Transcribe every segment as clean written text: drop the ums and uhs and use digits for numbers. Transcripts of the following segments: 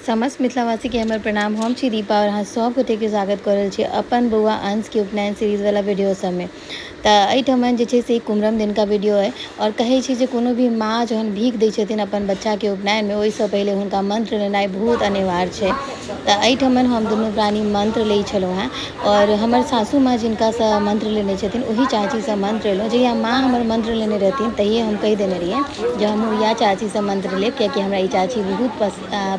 समस्त मिथिलावासीके हमर प्रणाम। हम छी दीपा और अहाँ सब गोटेके स्वागत कऽ रहल छी अपन बौआ अंशके उपनयन सीरीजवला वीडियो सबमे। तऽ एहिठमन जे छै से कुमरम दिनका वीडियो अइ और कहै छी जे कोनो भी माँ जहन भीख दै छथिन अपन बच्चाके उपनयनमे ओहिसँ पहिले हुनका मंत्र लेनाइ बहुत अनिवार्य छै। तऽ एहिठमन हम दुनू प्राणी मंत्र लै छलहुँ हेँ और हमर सासू माँ जिनकासँ मंत्र लेने छथिन ओही चाचीसँ मंत्र लेलहुँ। जहिया माँ हमर मंत्र लेने रहथिन तहिए हम कहि देने रहियै जे हमहूँ इएह चाचीसँ मंत्र लेब, कियाकि हमरा ई चाची बहुत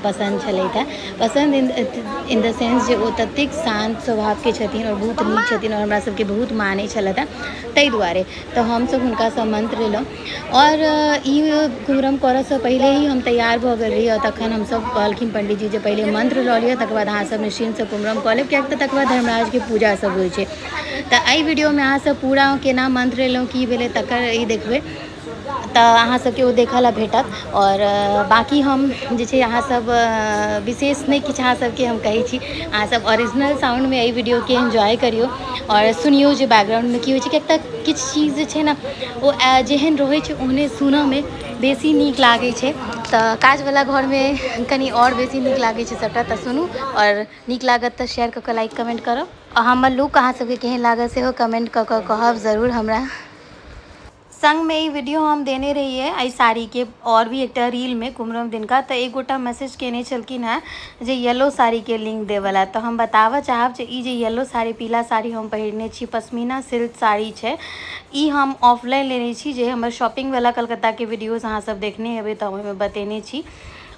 पसन्द छलथि हेँ। पसन्द इन the sense जे ओ ततेक शान्त स्वभावके छथिन आओर बहुत नीक छथिन आओर हमरा सबके बहुत मानै छलथि हेँ, ताहि दुआरे तऽ हमसब हुनकासँ मंत्र लेलहुँ। और ई कुमरम करऽसँ पहिले ही हम तैयार भऽ गेल रही और तखन हमसब कहलखिन पंडीजी जे पहिले मंत्र लऽ लिअ तकर बाद अहाँ सब निश्चिन्तसँ कुमरम कऽ लेब, कियाकि तऽ तकर बाद धर्मराजके पूजा सब होइ छै। तऽ एहि वीडियोमे अहाँ सब पूरा केना मंत्र लेलहुँ की भेलै तकर ई देखबै, तऽ अहाँ सबके ओ देखऽ लए भेटत। और बाँकी हम जे छै अहाँ सब विशेष नहि किछु अहाँ सबके हम कहै छी, अहाँ सब ओरिजिनल साउंडमे एहि वीडियोके एन्जॉय करियौ और सुनियौ जे बैकग्राउंडमे की होइ छै, कियाकि तऽ किछु चीज जे छै ने ओ जेहन रहै छै ओहने सुनऽमे बेसी नीक लागै छै। तऽ काजवला घरमे कनि आओर बेसी नीक लागै छै सबटा। तऽ सुनू और नीक लागत तऽ शेयर कऽ कऽ लाइक कमेंट करब। आ हमर लुक अहाँ सबके केहन लागल सेहो कमेंट कऽ कऽ कहब जरूर हमरा। संगमे ई वीडियो हम देने रहियै एहि साड़ीके और भी एकटा रीलमे कुमरम दिनका, तऽ एक गोटा मैसेज केने छलखिन हेँ जे येलो साड़ीके लिंक देवला। तऽ हम बताबऽ चाहब जे ई जे येलो साड़ी पीला साड़ी हम पहिरने छी पश्मीना सिल्क साड़ी छै, ई हम ऑफलाइन लेने छी। जे हमर शॉपिंगवला कलकत्ताके वीडियोज अहाँ सब देखने हेबै तऽ ओहिमे बतेने छी।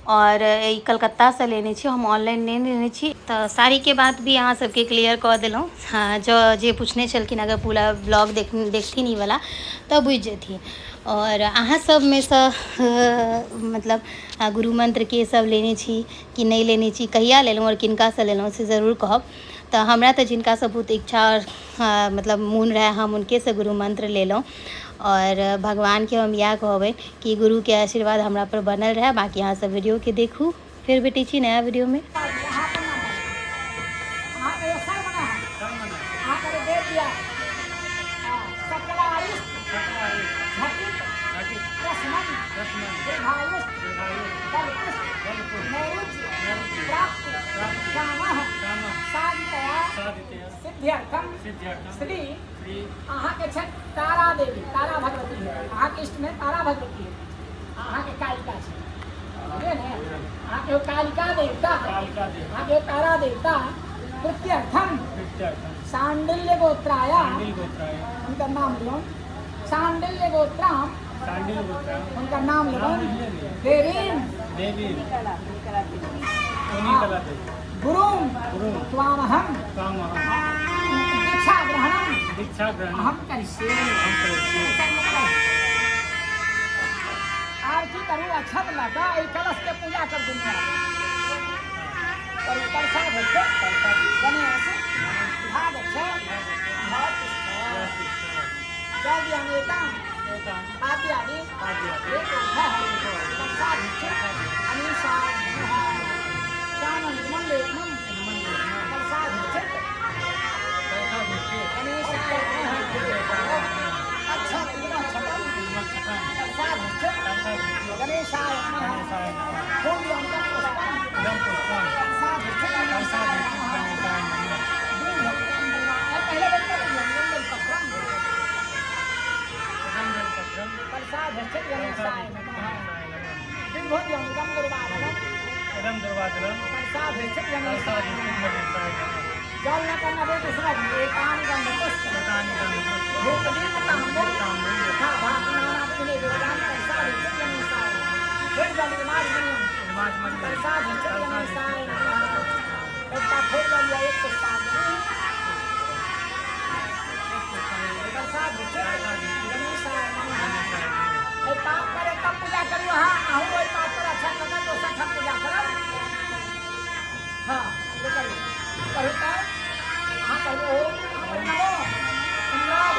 और ई कलकत्तासँ लेने छी, हम ऑनलाइन नहि लेने छी। तऽ साड़ीके बात भी अहाँ सबके क्लियर कऽ देलहुँ। हाँ, जो जे पूछने छलखिन अगर पूरा ब्लॉग देखथिन ई वाला तऽ बुझि जेथिन। और अहाँ सबमेसँ मतलब गुरु मंत्र के सब लेने छी कि नहि लेने छी, कहिया लेलहुँ और किनकासँ लेलहुँ से जरूर कहब। तऽ हमरा तऽ जिनकासँ बहुत इच्छा और मतलब मोन रहए हम हुनकेसँ गुरु मंत्र लेलहुँ। और भगवानके हम इएह कहबै कि गुरुके आशीर्वाद हमरा पर बनल रहए। बाँकी अहाँ सब वीडियोके देखू, फेर भेटै छी नया वीडियोमे। श्री अहाँके छथि तारा देवी, तारा भगवती है अहाँके इष्ट में, तारा भगवती है अहाँके, कालिका छै बुझलियै ने, अहाँके कालिका देवता, अहाँके तारा देवता कृत्यर्थम शाण्डिल्य गोत्राय, हुनकर नाम लियौन, शाण्डिल्य गोत्राम हुनकर नाम लेबनि, देवीं गुरुं त्वामहं दीक्षा ग्रहणं अहं करिष्ये। आर की करू, अक्षत लऽ कऽ एहि कलशके पूजा कर दुनिया करू। प्रसाद होइ छै गणेश भाग छै जल दियानेता आद्यादि प्रसाद छै अनीषा श्यामं प्रसाद छै गणेशाय नमः। अक्षत प्रसाद छै गणेशाय नमः। फूल्यंतं पुष्पं प्रसाद छै गणेशाय नमः। पहले बेलपत्रम प्रसाद छै गणेशाय नमः। बिल्वोद्यमिदं दुर्वादनं प्रसाद छै गणेशाय नमः। जल न करना बे दूसरा एतानि गंधपुष्प धूपदीप तांबूल तथा भात नाना विधि वेदांत प्रसाद छै गणेशाय। फिर जल माजमनियम प्रसाद छै गणेशाय नमः। एकटा फूल लऽ लिअ, एक पुष्पांजलि प्रसाद छै गणेशाय नमः। एहि पात पर एकदम पूजा करियौ। अहाँ अहूँ ओहि पात पर अच्छा लगा दोसर ठाम पूजा करब। हाँ, करू करू। तऽ अहाँ कहू ओम नमो इन्द्राय।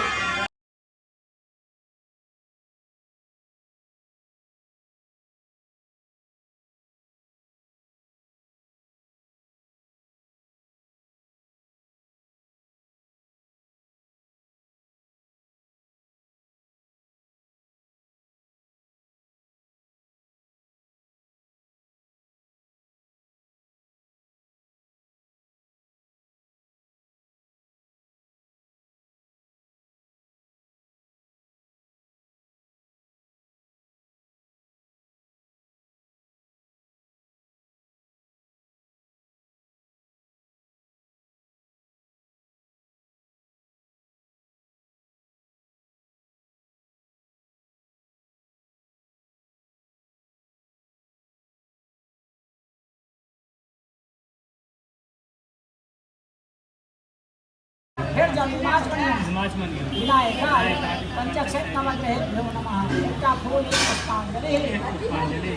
विनायकाय पंचाक्षर नवग्रहेभ्यो नमः। एकटा फूल, एक पुष्पांजलि।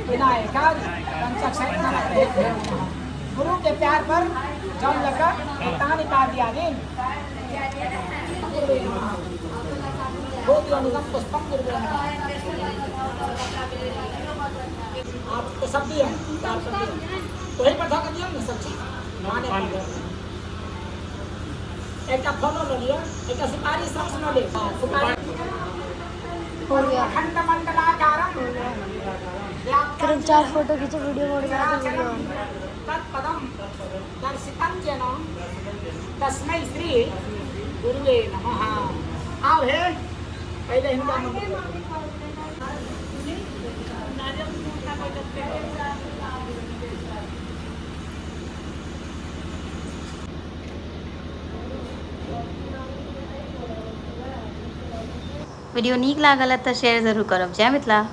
विनायकाय पंचाक्षर नवग्रहेभ्यो नमः। गुरु के प्यार पर जल लगा एतानि पाद्यादीन गुरुवे नमः। भोग्योनिकं पुष्पं गुरुवे नमः। आप तो सब दिए, वही पर धऽ के दियौ ने सब चीज माने पर। एकटा फलो लऽ लिअ, एकटा सुपारी सौंस लऽ लेब। सुपारी हो गया। अखंड मंडलाकारम। तुरंत चार फोटो खींचो, वीडियो मोड बना दो, वीडियो ऑन। तत्पदम दर्शितं येन तस्मै श्री गुरुवे नमः। आओ हे, पहिले हिनका मंत्र। वीडियो नीक लागल तऽ शेयर जरूर करब। जय मिथिला।